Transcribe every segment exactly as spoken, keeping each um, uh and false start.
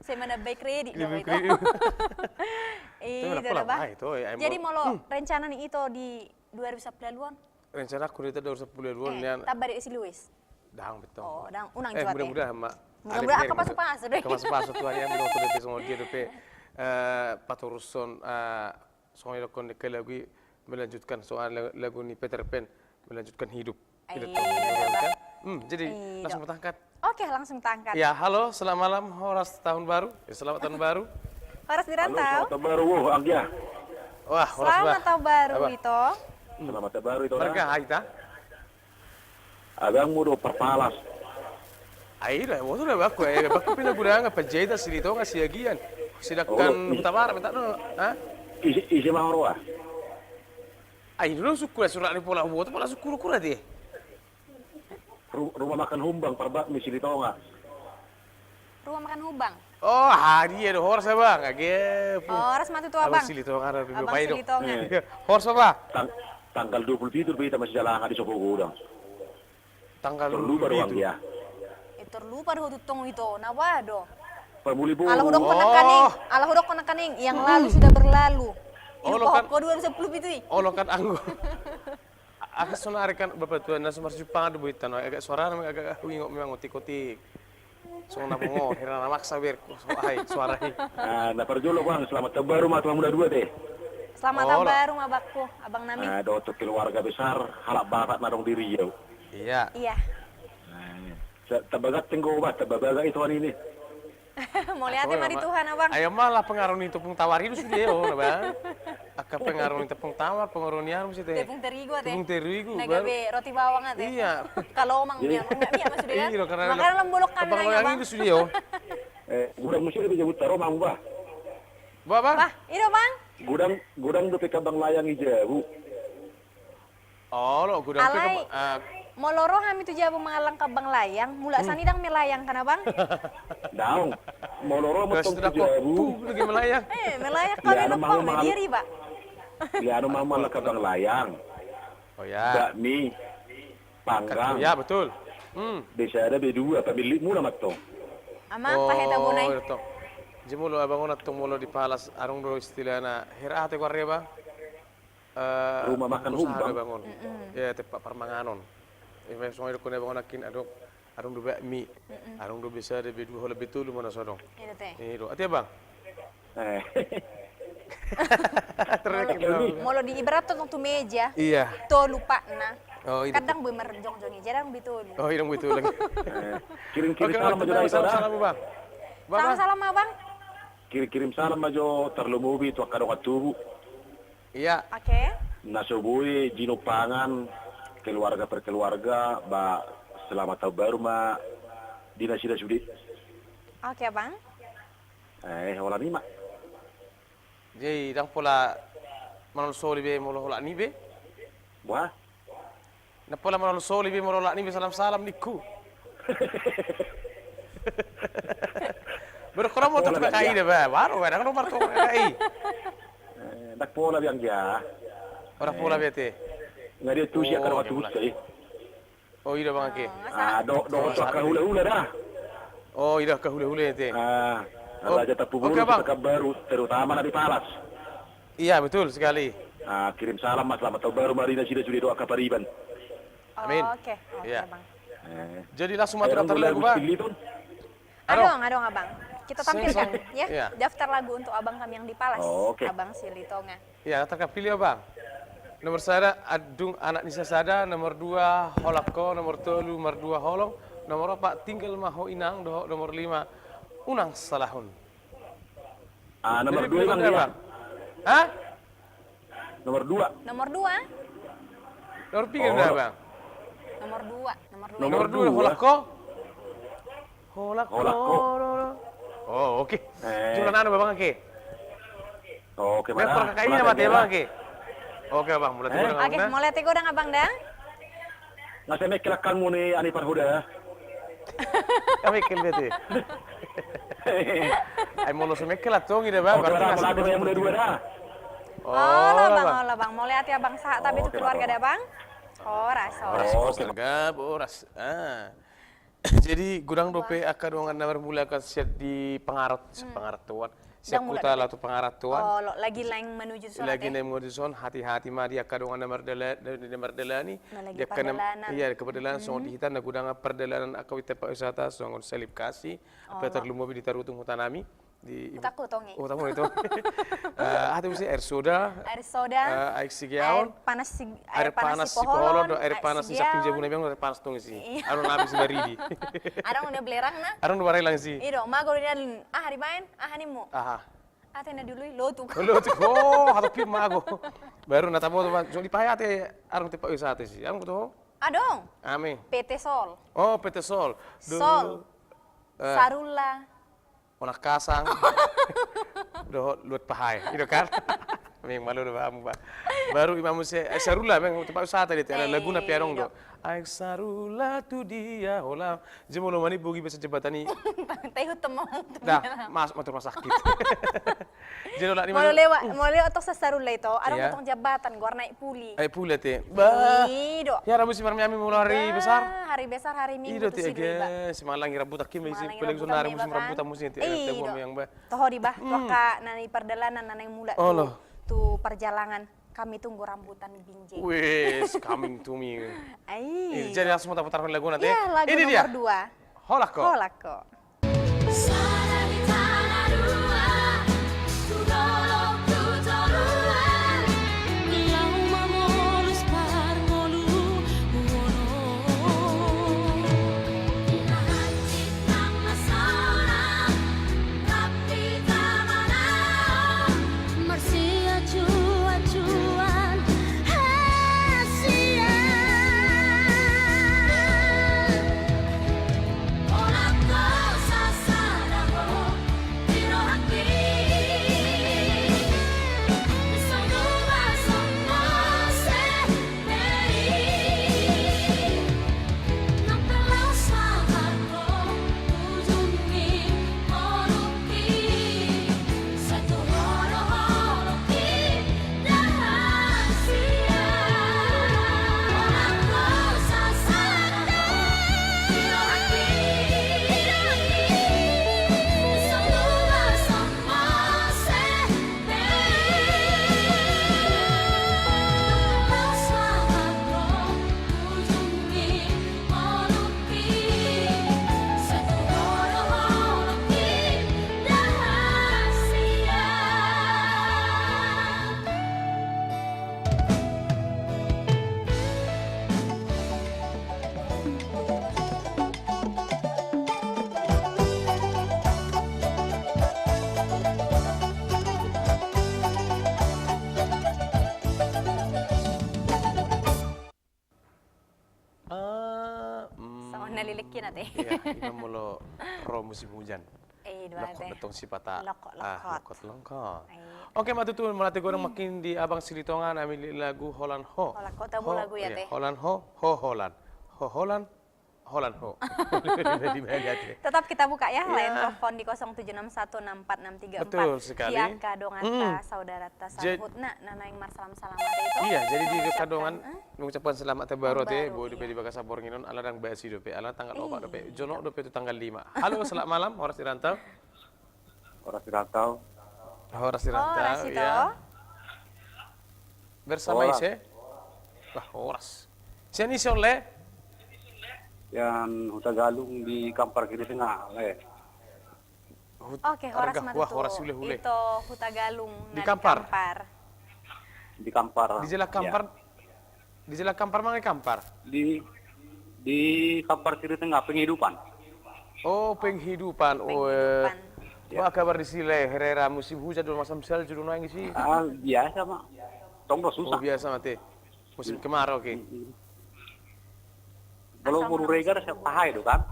Sai manambai kredit do ito. Iya, pola bah. Jadi molo rencana ni ito di dua ribu sampulu ualu on? Rencana ku di dua ribu sampulu ualu on nian. Tamba di si Luis. Dang betul. Oh, dang unang juat. Mudah-mudahan ma. Mudah-mudahan angka pasu-pasu deh. Angka pasu-pasu Tuhan yang dope songon dia dope patoruson songon i dohonon ni lagu i, melanjutkan soal lagu ni Peter Pan, melanjutkan hidup. Jadi langsung tangkat. Oke, langsung tangkat. Ya, halo, selamat malam, horas tahun baru. Ya, selamat tahun baru. Horas di rantau. Selamat tahun baru, Anggia. Wah, horas bah. Selamat tahun baru, Ito. Selamat tahun baru, Ito. Marga hita. Abangmu do Parpalas. Ai da, waktu da bakku, eh, bakku pina gudang apa jeda Silitonga Siagian. Sidangkan Hutabarat minta do, ha? Isi, isi ma roa. Ai dulu suku ya surat ni pola huboto pola suku kura dia. Rumah makan Humbang parbak ni Silitonga. Rumah makan Humbang. Oh, hadiah do horas abang. Age. Horas ma tutu abang. Abang Silitonga ada di Abang Silitonga. Horas abang. Tanggal dua puluh pitu do hita masih jalan di Sopo Godang. Tanggal dua puluh pitu. Terlupa do ho tutu tong ito, na wah do. Pamuli bo. Ala hudok ko nakaning, ala hudok ko nakaning, yang lalu sudah berlalu. Ilupa ho dua ribu sampulu pitu i. Olo kan anggo. Asa sonari kan bapa tuan na sumarjumpangan do boitan, agak suara agak huingot memang otik-otik. Songon na bongo, hira na maksa berku, so ai suara i. Na parjolo bang, selamat tahun baru ma tu hamu na dua te. Selamat tahun baru ma bakku, abang nami. Dohot tu keluarga besar, halak Batak na adong di Riau. Iya. Iya. Tamba ganteng do bah, tamba bagak ito an ini. Mauliate ma di Tuhan abang. Ai ma ala pengaruh ni tepung tawar i do sude on abang. Angka pengaruh ni tepung tawar, pengaruh ni anu sih te. Tepung terigu ate. Tepung terigu. Na gabe roti bawang ate. Iya. Kalau mang dia, mang dia maksudnya. Iya, karena makanan lembolok kami nanya bang. Itu sude on. Eh, gudang musi lebih jabut taro mang bah. Bah bah. Bah, iro bang. Gudang, gudang dope kambang layang i jabu. Olo, gudang pe. Alai molo ro hami tu jabu mangallang kambang layang, mulak sani dang melayang kan abang? Daong. Molo ro ma tong tu jabu. Lagi melayang. Eh, melayang kami nongkrong di riba. Liano ma mangallang kambang layang. Oh ya. Bakmi, panggang. Ya betul. Be sada be dua, pamillit muna ma tong. Amang, paheta bonai. Jadi molo abang on tong molo di Palas, adong do istilahna, hera ate ko arreba. Rumah makan Humbang. Ya, tempat parmanganon. Ima songon i dohonon ni abang on nangkin adong, adong do bakmi. Adong do be sada be dua, holan be tolu ma na so adong. Iya do ate. Iya do ate abang. Molo di ibarat tong tu meja. Iya. Tolu patna. Oh, iya. Kadang be marjongjong i, jadi adong be tolu. Oh, iya adong be tolu lagi. Kirim-kirim salam aja dari salam abang. Salam-salam abang. Kirim-kirim salam aja tarlumobi tu angka dongan tubu. Iya. Oke. Na so boi jinumpangan keluarga per keluarga, ba selamat tahun baru ma di nasida sude. Oke abang. Eh, holan i ma. Jadi dang pola manolsoli be molo holan i be. Wah. Na pola manolsoli be molo holan i be salam-salam ningku. Berkola motor na kai da ba, baru ba dang nomor tong na kai. Dak pola biang dia. Ora pola be ate. Nga dia tusi akan waktu buta i. Oh ida bang ake. Ah, do do so akan hula-hula da. Oh ida akan hula-hula ate. Ah, Raja Tapu Bulu, Pekanbaru, terutama na di Palas. Iya betul sekali. Ah, kirim salam ma, selamat tahun baru ma di nasida sude dohot angka pariban. Amin. Oke, oke bang. Jadi langsung ma tu daftar lagu bang. Adong, adong abang. Kita tampilkan ya daftar lagu untuk abang kami yang di Palas. Abang Silitonga. Iya, terpilih abang. Nomor sada, Adong Anak ni Sasada. Nomor dua, Holan Ho. Nomor tolu, Mardua Holong. Nomor opat, Tinggal ma ho Inang. Dohot nomor lima, Unang Salahon. Ah, nomor dua bang dia. Hah? Nomor dua. Nomor dua. Nomor piga bang? Nomor dua. Nomor dua. Nomor dua Holan Ho. Holan Ho. Oh oke. Jumlah nana bang ake. Oke bang. Oke bang, mulai tiga. Oke, mulai tiga abang da. Nga sai mekkel angka muna ani parhuda. Mekkel be ate. Ai molo so mekkel antong ida bang. Oke, berarti masih ada yang muda dua da. Olo bang, olo bang. Mauliate abang, sahat tabe tu keluarga da bang. Horas, horas. Horas. Ah. Jadi godang dope angka dongan na marmula kan sian di Pangarat, sian Pangarantoan. Sian Kuta laho tu Pangarantoan. Oh, lagi naeng menuju son. Lagi naeng menuju son, hati-hati ma di angka dongan na mardala-, na mardalani. Di angka na, iya, di angka pardalanan, songon di hita na godang pardalanan angka ombas pariwisata, songon Salib Kasih, apala tarlumobi di Tarutung hutanami. Di hutangku tong i. Oh, hutangmu i tong. Eh, aha tu muse, air soda. Air soda. Eh, aek sigeaon. Air panas si, air panas Sipoholon, air panas Sisamping Jabu na biang, air panas tong i si. Anu na habis maridi. Adong na belerang na. Adong na belerang si. I do, mago do nian, aha dibaen, aha nimmu. Aha. Ate na diului, lotuk. Lotuk. Oh, hatop i mago. Baru na tabo tu, so di pahe ate, adong tempat wisata si. Adong tu. Adong. Ame. P T Sol. Oh, P T Sol. Sol. Sarulla. Onak kasang. Dohot luat pahae, i do kan? Memang malo do bahamu ba. Baru ima muse, eh, Sarulla, memang tempat wisata dia, ada laguna pe adong do. Aek Sarulla tu dia holan. Jadi molo manimbogi basa jembatan i. Tehut temo. Dah, mas, masuk rumah sakit. Jadi olah ni molo lewat, molo lewat tong Sarulla i to, adong tong jembatan, goarna Aek Puli. Aek Puli ate. Bah. I do. Ya, ramu si marmiami molo hari besar. Hari besar, hari Minggu tu si do iba. Simalangi rambutan ki, apalagi sonari musim rambutan musim ate. Toho di bah, tu angka na di pardalanan na naeng mulak tu, tu parjalangan. Kami tunggu rambutan binjai. Wes, coming to me. Ai. Jadi langsung putar-putar lagu nanti. Iya, lagu nomor dua. Holan ho. Holan ho. Songon na lelengki na te. Iya, ima molo ro musim hujan. Lokot do tong sipata. Lokot, lokot. Oke, ma tutu, mauliate godang mangkin di Abang Silitonga, nami lagu Holan Ho. Holan ho, tabo lagu i ate. Holan ho, ho holan. Ho holan, holan ho. Tetap kita buka ya, line telepon di kosong tujuh enam satu enam empat enam tiga empat. Betul sekali. Di angka donganta, saudaranta saluhutna na naeng marsalam-salam ate i to. Iya, jadi di angka dongan mengucapkan selamat tahun baru ate, boi dope di bagasan borngin on, ala ndang basi dope, ala tanggal opat dope, jonok dope tu tanggal lima. Halo, selamat malam, horas di rantau. Horas di rantau. Horas di rantau, iya. Bersama ise? Bah, horas. Sian ise on, Le? Sian Hutagalung di Kampar Kiri Tengah, Le. Oke, horas ma tutu. Ito Hutagalung di Kampar. Di Kampar. Di jala Kampar. Di jala Kampar, mangae Kampar? Di, di Kampar Kiri Tengah, Penghidupan. Oh, Penghidupan. Oh, eh. Apa kabar di sini, Le? Hera-hera musim hujan do, masam salju do naeng di sini. Ah, biasa ma. Tong do susah. Oh, biasa ma ate. Musim kemarau, oke. Kalau mau rega ada siap pahai do kan?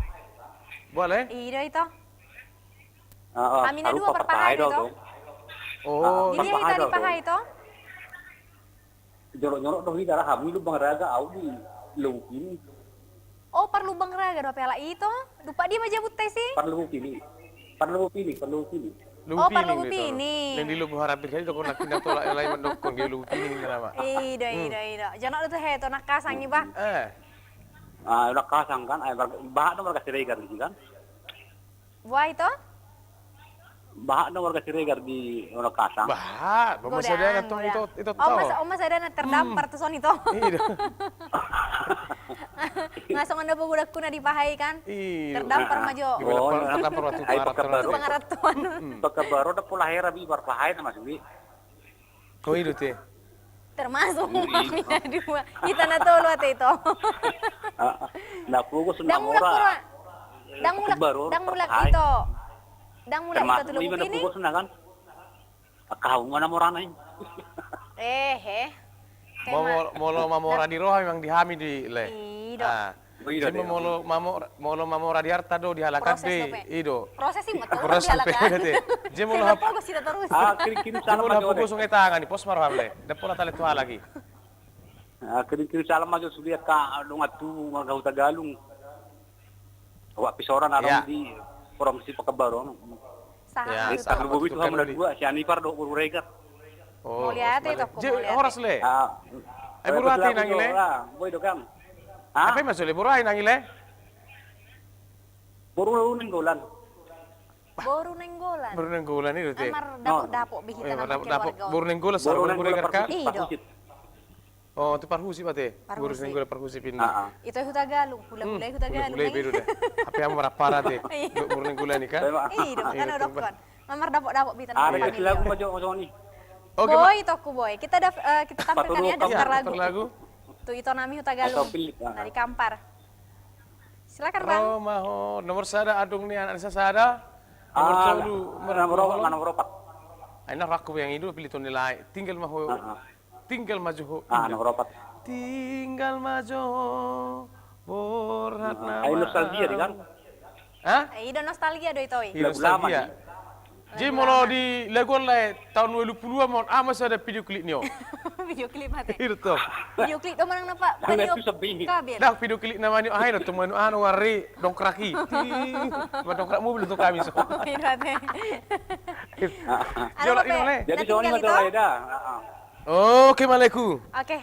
Boleh. Iya, itu. Kami na dua parpahai do. Oh, ini yang tadi pahai do. Jonok-jonok do hita, ra hamu i Lubang Raga, au di Lubang Pini. Oh, Parlubang Raga do pe ala ito. Dupa dia ma jabunta i si? Parlubang Pini. Parlubang Pini, Parlubang Pini. Oh, Parlubang Pini. Yang di Lubang Harapir tadi dokon laki na tolak lai mandokkon dia Lubang Pini nama. Ido, ido, ido. Jonok do tu he to nakasang iba. Eh. Ah, Onak Kasang kan, ah, marga, bahat do marga Siregar di kan? Boha ito? Bahat do marga Siregar di Onak Kasang. Bahat, godang, godang. Ito, ito, oh, masa, oh, masa ada na terdampar tu son ito. Iya. Nga songon na pogodangku na di Pahai kan? Iya. Terdampar ma jo. Terdampar waktu pangarantoan. Pangarantoan. Pakabaru da pola hera bi bar Pahai na masuk bi. Oh, i do te. Termasuk. Iya. Dua. Hita na tolu ate ito. Ah, na pogos na mora. Ndang mulak, ndang mulak ito. Ndang mulak ito tu Lubuk Pining. Termasuk na pogos na kan. Kau mana mora na i. Eh, eh. Molo mamora di roha memang di hami di le. I do. Jadi molo mamora di arta do di halak ate, i do. Proses i ma tu di halak ate. Jadi molo hapu gosong i tangan i pos ma roham le. Dapola tale tu halak i. Kirim-kirim salam ma jo sude angka dongan tubu marga Hutagalung. Awak Pisoran adong di Porong si Pakabaru. Sahat. Tarlumobi tu hamu na dua, si Anipar dohot boru Regar. Oh, mauliate ito. Horas le. Ai boru ahu nang i le. Boi do kan. Aha? Boru ahu nang i le. Boru Nainggolan. Boru Nainggolan. Boru Nainggolan i do te. Mardapot-dapot be hita na keluarga. Boru Nainggolan, boru Regar kan? I do. Oh, tu parhusip ate. Boru Nainggolan parhusip inna. Ito Hutagalung, hula-hula Hutagalung. Hula-hula be do da. Hape hamu marapara ate. Boru Nainggolan i kan? I do, kan odok kan. Mardapot-dapot be hita na keluarga. Boi ito ku boi. Kita tampilkan ya daftar lagu. Tu ito nami Hutagalung. Na di Kampar. Silakan Bang. Ro ma ho, nomor sada adong ni anak ni sasada. Nomor tolu, nomor opat. Ai na rangku yang ido pilih toni lai. Tinggal ma ho. Tinggal ma jo ho. Nomor opat. Tinggal ma jo ho. Borhat nama. Ai nostalgia di kan? Hah? Ido nostalgia do ito i. Nostalgia. Jadi molo di lagu on lae taon ualu pulu ma on, aha ma sada video klip ni on. Video klip ate. Ido tong. Video klip do manang na pa. Ndang video klip nama ni on, aha i do tong, manu anu wari dongkrak i. Madongkrak mobil tu hami so. Ido ate. Jadi songon i ma ito. Oke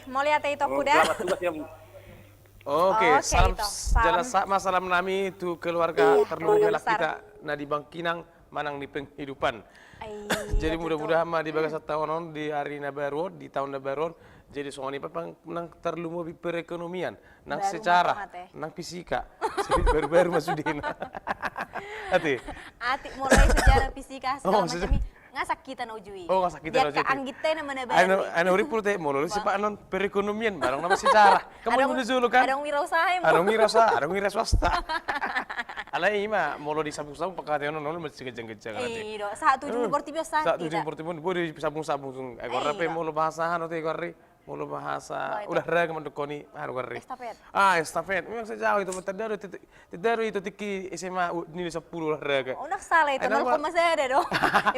mauliate ito ku da. Oke, salam. Jala sahat ma salam nami tu keluarga, tarlumobi halak hita na di Bangkinang manang di Penghidupan. Jadi mudah-mudahan ma di bagasan taon on, di ari na baru on, di taon na baru on, jadi songon i pe nang tarlumobi perekonomian, nang sejarah, nang fisika. Baru-baru ma sudena. Ate. Atik mulai sejarah, fisika segala macam i. Nga sahat hita na uju i. Oh, nga sahat hita na uju i. Anggiat na mana baru. Anu ripul te molo sipanon perekonomian barang nama sejarah. Kamu na jolo kan? Adong wirausaha. Adong wirausaha, adong wira swasta. Alai ima molo di sabung-sabung pakateon on mesti gejang-gejang. Ido, sahat tu ujung portibi on sahat. Sahat tu ujung portibi on, boi di sabung-sabung. Ai gorra pe molo bahasa anu te gorra i. Molo bahasa olahraga mandok koni, aha do gorra i? Estafet. Ah, estafet. Memang sejauh itu, tanda do, tanda do ito tingki S M A nilai sampulu olahraga. Unang sala ito, nol koma sada do.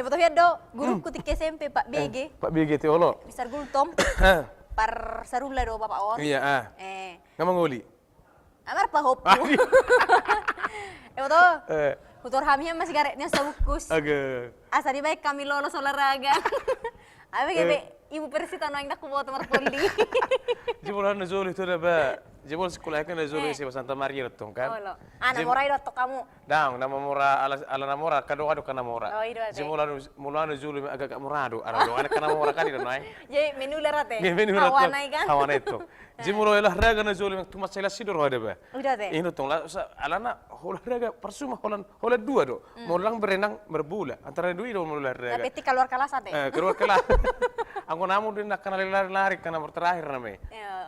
Iboto hian do guruku tingki S M P, Pak B G. Pak B G te olo. Mister Gultom. Parsarulla do bapak on. Iya, ah. Nga mangoli. Amar pahoppu. Iboto. Hutor hami ma sigaret nian sabungkus. Asa dibaen hami lolos olahraga. Abe gebe ibu Persita nuaeng ndang huboto marpoldi. Jebol na jolo ito da ba. Jebol sekolah kan na jolo S M A Santa Maria do tong kan. Ana mora i do tong hamu. Ndang, na mamora ala na mora kadongan do kan na mora. Jebol molo na jolo agak-agak mora do. Ala do ana kan na mora kan i do nuaeng. Jadi menular ate. Hawa nai kan. Hawa nai tong. Jadi molo olahraga na jolo memang tu masalah si do roha da ba. Ino tong alana olahraga parsuma holan, holan dua do. Molo ndang berenang marbola antara dua i do molo olahraga. Tapi ti keluar kelas ate. Keluar kelas. Anggo namu di nakkan lari-lari kan nomor terakhir nama i.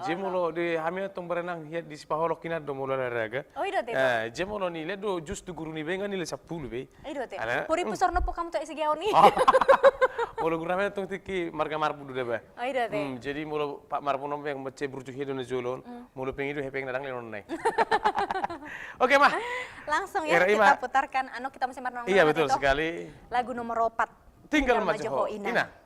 Jadi molo di hami tong berenang hian di sipaholok hian do molo olahraga. Jadi molo nilai do jus tu guru ni bengan nilai sampulu be. Ido te. Huri pusor nopo kamu tu S G on i. Molo guru nami tong tingki marga Marbu do da ba. Ido te. Jadi molo Pak Marbu nami yang mece burju hian do na jolo on. Molo pengido hepeng na ndang lenon nai. Oke ma. Langsung ya kita putarkan anu kita masih marnong. Iya betul sekali. Lagu nomor opat. Tinggal ma jo ho ina.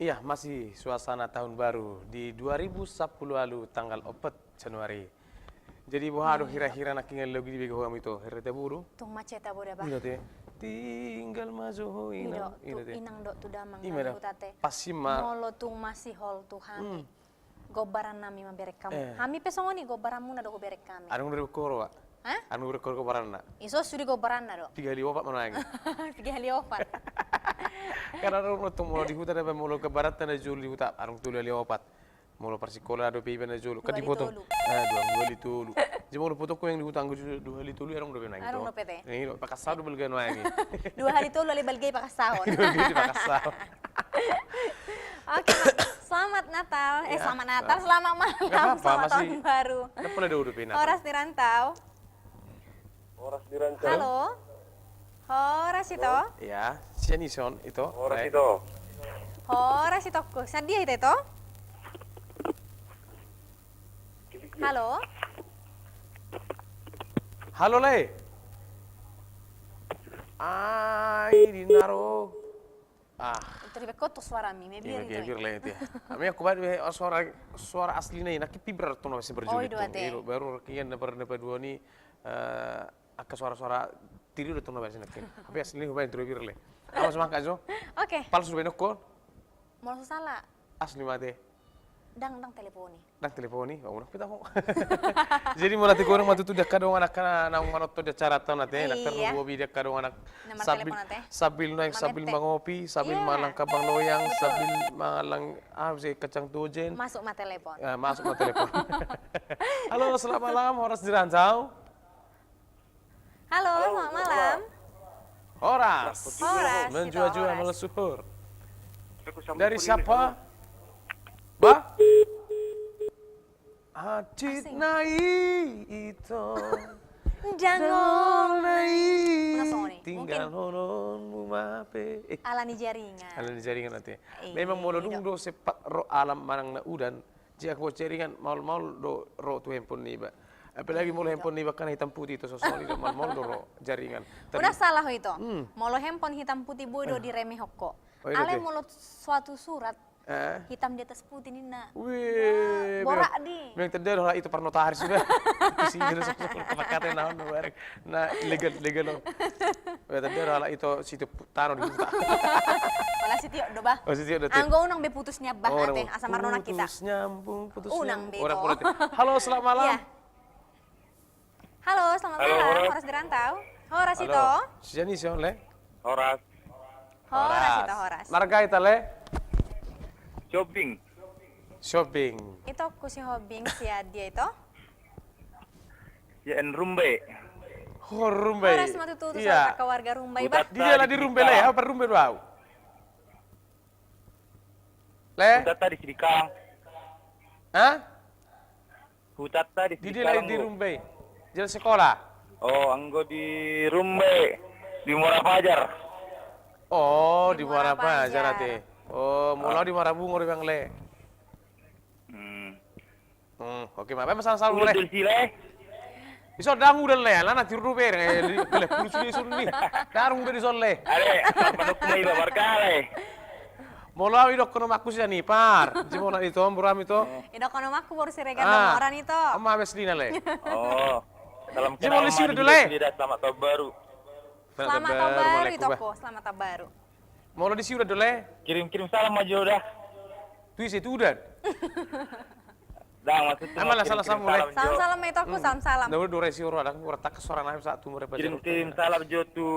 Iya, masih suasana tahun baru di dua ribu sapuluh ualu tanggal opat Januari. Jadi boha do hira-hira nangkin, logi dibege ho hamu ito, hira tabo do? Tung mansai tabo da bah. Ina te. Tinggal ma jo ho inang. Ina do tu damang na di huta te. Pas i ma. Molo tung masihol tu hami. Gombaran nami ma bereng hamu. Hami pe songon i, gombaranmuna do hubereng hami. Adong do hubereng ho ba? Hah? Adong do hubereng ho gombaranna? Iso sude gombaranna do. Piga hali opat ma nuaeng i. Piga hali opat. Kan adong do tong molo di huta da bah, molo gombaranta na jolo di huta adong tolu hali opat. Molo parsikola dope iba na jolo. Kan dipotong. Dua hali tolu. Jadi molo potongku yang di huta anggo dua hali tolu adong dope nuaeng i. Adong dope te. Ina do, pakassahon do balga nuaeng i. Dua hali tolu ale balga i pakassahon. Dua hali tolu pakassahon. Oke, selamat Natal. Eh, selamat Natal, selamat malam, selamat tahun baru. Horas di rantau. Horas di rantau. Halo. Horas ito. Iya, sian ison ito. Horas ito. Horas ito. Sian dia hita ito? Halo. Halo, Le. Ai, di na ro. Ah. Itu ribet kotor suarami, mebir itu. Mebir, Le, itu ya. Ami aku bade suara, suara aslina i, nangkin pibra tong na basa berjumpa. Oi, dua te. Baru kian dapat dapat dua ni, eh, angka suara-suara tiri do tong na basa nangkin. Tapi aslina i hubaen tu mebir, Le. Awas mangka jo. Oke. Palsu baen ko. Molo so sala. Asli ma te. Ndang, ndang telepon i. Ndang telepon i, unang pita ho. Jadi molo ate godang ma tutu di angka dongan angka naung manonton di acara ta on ate, nangkin tarlumobi di angka dongan angka sambil, sambil nuaeng, sambil mangopi, sambil mangallang kambang loyang, sambil mangallang, ah, bisa kacang tojen. Masuk ma telepon. Masuk ma telepon. Halo, selamat malam, horas di rantau. Halo, selamat malam. Horas. Horas. Menjua-jua, malam suhur. Dari siapa? Bah? Asing. Nai ito. Dangol nai. Tinggal holonmu mape. Ala ni jaringan. Ala ni jaringan ate. Memang molo dung do sempat ro alam manang na udan. Jika ho jaringan, maol-maol do ro tu handphone niba. Apalagi molo handphone niba kan hitam putih, ito so songon i do, maol-maol do ro jaringan. Unang sala ho ito. Molo handphone hitam putih boi do diremehon ho. Alai molo suatu surat hitam di atas putih ninna. Wih, borak di. Memang tanda do halak ito parnotaris sudah. Isi jero sosok tempat kata na on bareng. Na legal, legal lo. Berarti dia halak ito sitio tano di huta. Pala sitio do bah. Oh, sitio do. Anggo unang be putus nyambung ate, asa marnona hita. Putus nyambung, putus nyambung. Unang be ito. Halo, selamat malam. Halo, selamat malam. Horas di rantau. Horas ito. Sian dia, sian dia, Le? Horas. Horas ito, horas. Marga ita, Le? Shopping. Shopping. Ito, ku si Hobbing, sian dia ito? Sian Rumbai. Oh, Rumbai. Horas ma tutu tu saluhut angka warga Rumbai bah. Di dia lah di Rumbai, Le, apa Rumbai do au? Le? Hutanta di Sidikalang. Hah? Hutanta di Sidikalang. Di dia lah di Rumbai. Jalan sekolah. Oh, anggo di Rumbai di Muara Pajar. Oh, di Muara Pajar ate. Oh, molo di Muara Bungo do, Bang, Le. Hmm. Hmm, oke, ma. Baen ma salam-salam, Le. Udan do disi, Le. Ison ndang udan, Le, alana tiur do bereng, eh, Le, pulus do ison ni. Ndang udan ison, Le. Ale, apa nukku ma iba marga, Le? Molo au idokkon omakku sian Ipar. Jimona ito, boru ami ito. Idokkon omakku boru Siregar do, boru ami ito. Ama ames dina, Le. Oh. Salam kenal ma di udan, Le. Selamat tahun baru. Selamat tahun baru, itokku. Selamat tahun baru. Molo disi udan do, Le? Kirim-kirim salam ma jo da. Tu ise, tu udan? Ndang, maksudku kirim-kirim salam jo. Salam-salam ma itokku, salam-salam. Ndang, udan do resi oro, ndang, ora tangkas suara nami saat tu mereka. Kirim-kirim salam jo tu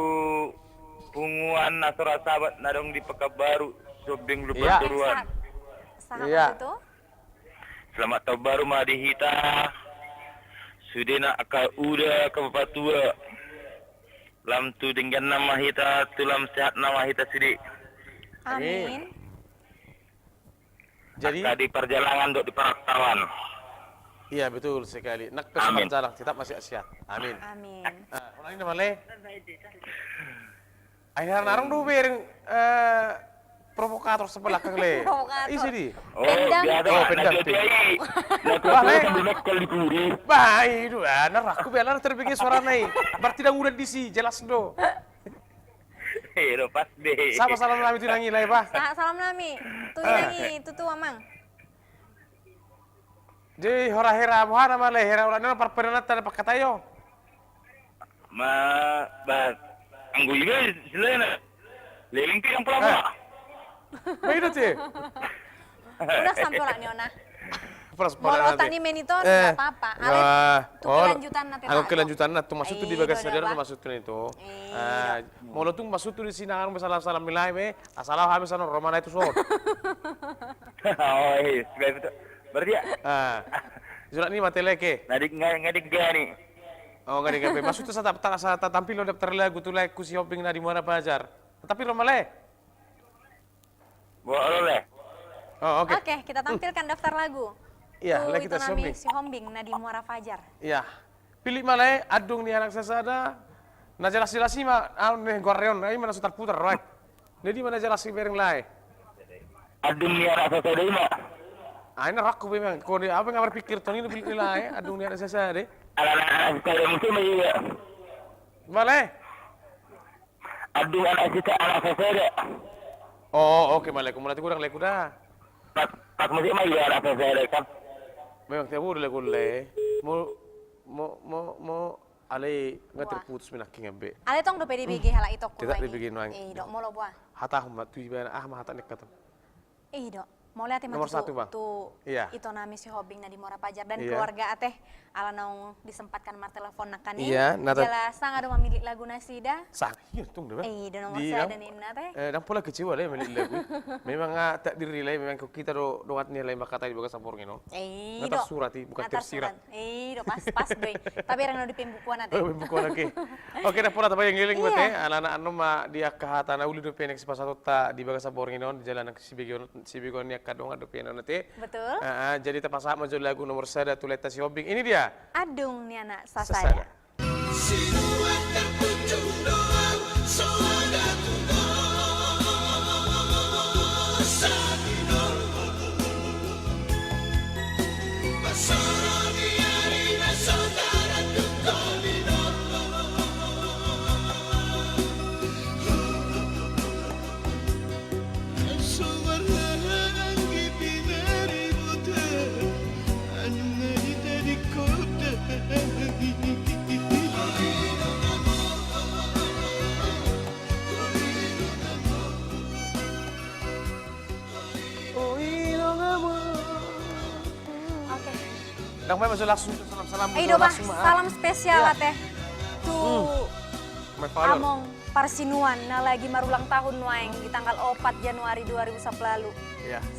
punguan na so ra sabat na adong di Pekanbaru, Shopping Lumban Toruan. Iya. Sahat ma tutu. Selamat tahun baru ma di hita. Sudena angka uda angka bapatua. Lam tu dengganna ma hita, tu lam sehatna ma hita sude. Amin. Jadi angka di parjalangan dohot di parantauan. Iya, betul sekali. Nang pe so parjalang tetap ma sehat-sehat. Amin. Amin. Ah, ulang ini, Male. Akhirnya narung do bereng, eh, provokator sebelah kang, Le. Provokator. Isi di. Oh, pendam. Oh, pendam. Bah, Le. Bah, itu, ah, nar aku bela terbege suara nai. Berarti ndang udan disi, jelas do. Eh, do pas be. Sapa salam nami tu inang i, Lae, ba? Sa-, salam nami tu inang i, tutu, Amang. Jadi, hora hera, boha nama, Lae, hera, ora nona parperanata na pangkataion. Ma, ba, anggo iba istilahna. Leleng pe yang pula. Ba, ido, Ci. Udah sampe lah ni ona. Molo tani meniton, nggak apa-apa. Ale, tu kelanjutan nanti. Anggo kelanjutan na tu masuk tu di bagas sadar, masuk tu itu. Molo tung masuk tu di sini, anggo salam-salam nilai me, asal hami sana Roma na itu son. Oh, iya, betul. Berarti ya? Ah. Surat ni mate leke. Ngadik, ngadik gani. Oh, ngadik gabe. Masuk tu sa ta-, sa ta-, tampil lo daftar lagu tu lae ku Sihombing na di Muara Pajar. Tapi Roma, Lae. Buat lo, Lae. Oh, oke. Oke, kita tampilkan daftar lagu. Iya, tu Lae, kita ito nami Sihombing. Sihombing na di Muara Pajar. Iya. Pilih ma, Lae, Andung ni Anak Sasada. Na jelas-jelas i ma, au ne goarna on, i ma na so tarputar, Lae. Jadi ma na jelas i bereng, Lae. Andung ni Anak Sasada i ma. Ah, ini rakku memang. Kau ni apa nggak berpikir tong ini pilih, Lae, Andung ni Anak Sasada. Anak-anak Sasada mungkin ma iya. Male. Andung anak sisa, anak sasada. Oh, oke, male. Kumulati kurang leku da. Pas, pas musik ma iya anak sasada kan. Memang tiap udah leku le. Mo, mo, mo, mo, ale nggak terputus minakking ambe. Ale tong dope di B G halak itong. Tidak di B G nuaeng. Eh, dok molo buah. Hata huma tu iba ah ma hata nek kata. I do. Mauliate ma tutu tu ito nami Sihombing na di Muara Pajar dan keluarga ate, ala naung disempatkan martelepon nangkin i. Jala sanga do mamillit lagu nasida. Sanga, iya, tung da. I do nomor sada ninna ate. Ndang pola kecewa da mamillit lagu. Memang takdir nilai, memang kita do dongan nilai mangkatai di bagasan borngin on. I do. Nggak tersurat i, bukan tersirat. I do, pas, pas do i. Tapi rang di pembukuan ate. Pembukuan, oke. Oke, ndang pola tabayang-bayang ate. Alana annon ma di angka hata na uli dope na sipasahatonta di bagasan borngin on, di jalanan sibegeon, sibegeon ni angka dongan dope na on ate. Betul. Jadi tapasahat ma jo lagu nomor sada tu laeta Sihombing. Ini dia. Andung ni anak sasada. Oke. Ndang main masuk langsung tu salam-salam. Salam spesial ate tu among parsinuan na lagi marulang tahun nuaeng di tanggal opat Januari dua ribu sampulu.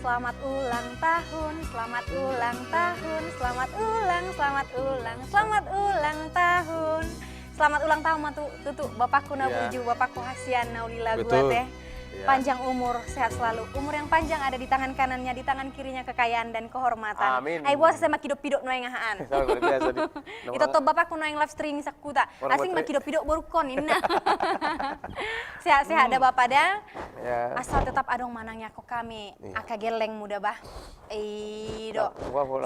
Selamat ulang tahun, selamat ulang tahun, selamat ulang, selamat ulang, selamat ulang tahun. Selamat ulang tahun ma tutu bapakku na burju, bapakku hasian na uli lagu ate. Panjang umur, sehat selalu. Umur yang panjang ada di tangan kanannya, di tangan kirinya kekayaan dan kehormatan. Amin. Ai boasa sai mangkidok-pidok nuaeng ahaan. Ito top bapakku nuaeng live streaming sakuta. Asing mangkidok-pidok borungkon ninna. Sehat-sehat da bapa da. Asal tetap adong manang ni ako kami. Angka gellengmu da bah. I do.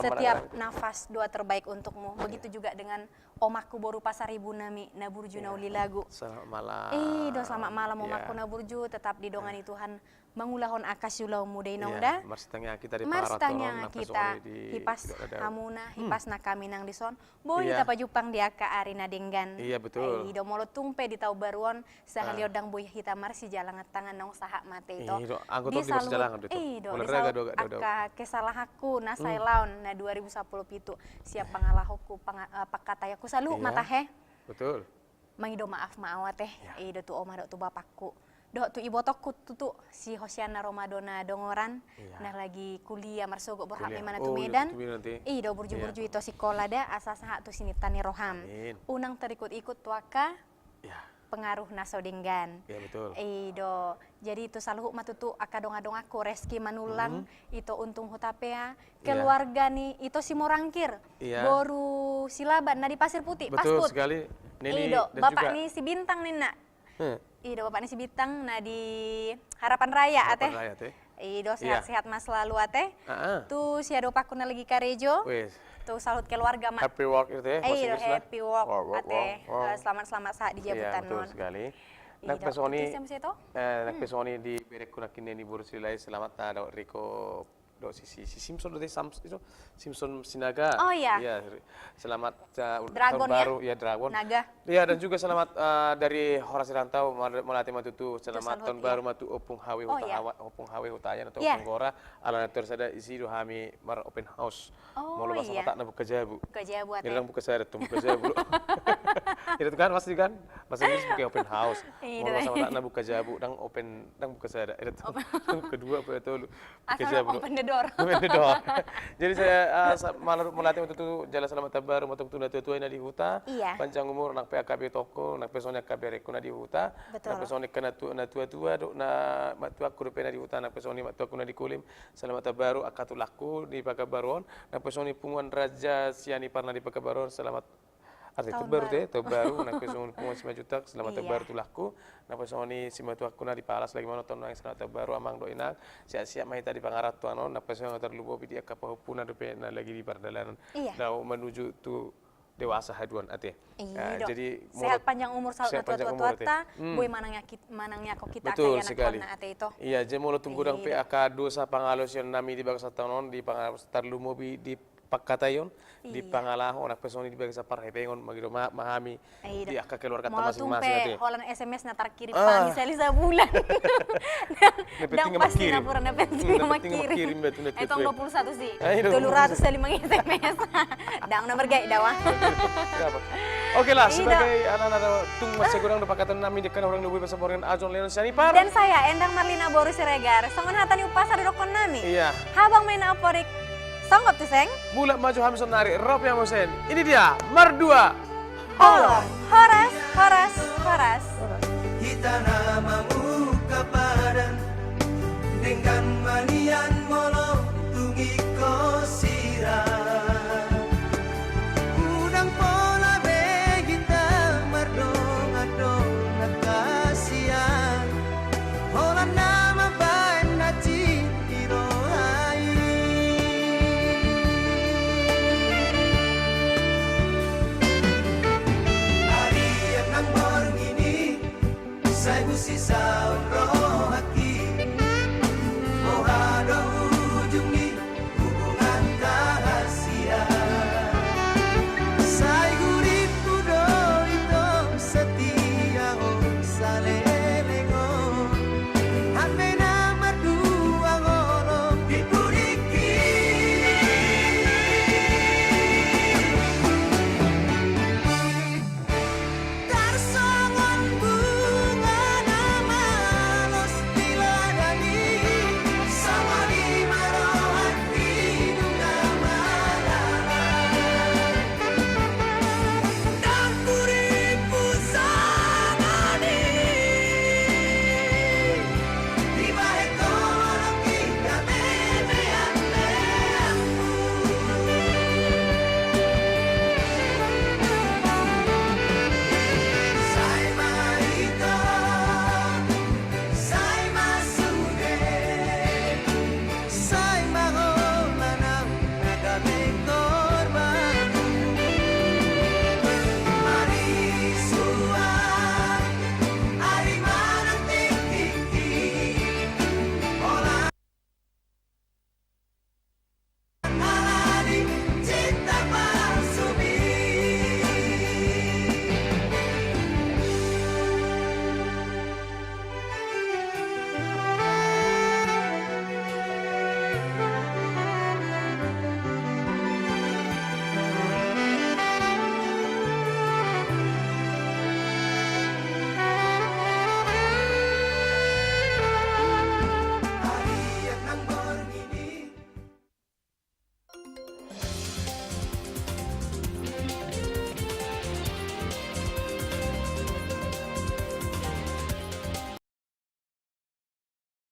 Setiap nafas doa terbaik untukmu. Begitu juga dengan omakku boru Pasaribu nami na burju na uli lagu. Selamat malam. I do, selamat malam omakku na burju, tetap didongani Tuhan mangulahon angka siulaonmu da inong da. Marsitangiang hita di parhatoron, hipas hamuna, hipas nang hami nang dison. Boi hita pajumpang di angka ari na denggan. Iya betul. I do molo tung pe di taon baru on, sahali on ndang boi hita marsijalangan tangan naung sahat ma ate ito. I do, anggo tong di marsijalangan do ito. I do, di saut angka kesalahanku na sahali on na dua ribu sampulu pitu. Sian pangalahonku, pangkataianku saluhut ma tahe. Betul. Mangido maaf ma au ate. I do tu oma dohot tu bapakku. Dohot tu ibotongku tutu, si Hosiana Romadona Dongoran, na lagi kuliah marsogot borhat ma imana tu Medan. I do burju-burju ito sikola da, asa sahat tu sinitani roham. Unang terikut-ikut tu angka pengaruh na so denggan. I do. Jadi tu saluhut ma tutu angka dongan-donganku, Reski Manullang, ito Untung Hutapea, keluarga ni ito Simorangkir, boru Silaban na di Pasir Putih, Pasput. I do, bapak ni si Bintang ninna. I do, bapak ni si Bintang na di Harapan Raya ate. I do, sehat-sehat ma selalu ate. Tu si adopakku na lagi karejo. Tu saluhut keluarga ma. Happy work ate. I do, happy work ate. Selamat-selamat sahat di jabutan on. Nang pe songon i, eh, nang pe songon i di berekku nangkin na ni boru Silalahi, selamat, ah, dok Riko, dok si, si, si Simpson, dok si Sam-, itu, Simpson Sinaga. Oh, iya. Iya, selamat, ah, tahun baru, ya, Dragon. Naga. Iya, dan juga selamat, ah, dari Horas Rantau, mauliate ma tutu, selamat tahun baru ma tu Ompung Hawe Hutahawan, Ompung Hawe Hutahayan atau Ompung Gora, ala na tutu sada isi do hami mar open house. Oh, molo bahasa Batakna buka jabu. Buka jabu, ate. Ndang buka sada, tu buka jabu. Ida tu kan, pasti kan? Bahasa Inggris buka open house. Molo bahasa Batakna buka jabu, ndang open, ndang buka sada. Ida tu. Kedua, apa tolu? Buka jabu. Open the door. Open the door. Jadi saya, ah, sa-, malar-, mauliate ma tutu jala selamat tahun baru ma tutu na tua-tua na di huta. Iya. Panjang umur, nang pe angka berekku, nang pe songon i angka berekku na di huta. Betul. Nang pe songon i angka na tua-, na tua-tua, dok, na martuaku dope na di huta, nang pe songon i martuaku na di Kolim. Selamat tahun baru angka tulangku di Pekanbaru on. Nang pe songon i punguan Raja Sianipar na di Pekanbaru on, selamat, arti tahun baru, te, tahun baru. Nang pe songon i punguan Simanjuntak, selamat tahun baru tulangku. Nang pe songon i simatuangku na di Palas lagi manonton nang, selamat tahun baru amang dohot inang. Sehat-sehat ma hita di pangarantoan on. Nang pe songon i tarlumobi di angka pahompuna dope na lagi di pardalanan. Iya. Dao menuju tu dewasa haduan, ate. Iya, dok. Jadi sehat panjang umur, saut na tua-tua, ate. Boi manang, manang nian hita angka ianakhonna, ate, ito. Iya, jadi molo tung godang pe angka dosa pangalaosion nami di bagasan taon on, di panga-, tarlumobi di pangkataion, di pangalaho, nang pe songon i di bagasan parhepengon, mangido maaf ma hami di angka keluargata masing-masing, ate. Molo tung pe holan S M S na tarkirim hami sahali sabulan. Ndang pasti na pura, na penting na mangkirim. Etong dua puluh satu si. Tolu ratus sahali mang-S M S. Ndang na margait dawa. Oke lah, sebagai anak-anak tung mansai godang do pangkataion nami, dengkan hurang lobi, bersama dengan Ajon Leon Sianipar. Dan saya, Endang Marlina boru Siregar. Songon hata ni umpasa didokkon nami. Iya. Habang ma i na amporik. Songgop tu seng. Mulak ma jo hami saonari, rap ya mosen. Ini dia, Mardua. Holong. Horas, horas, horas. Hita na mamungka padan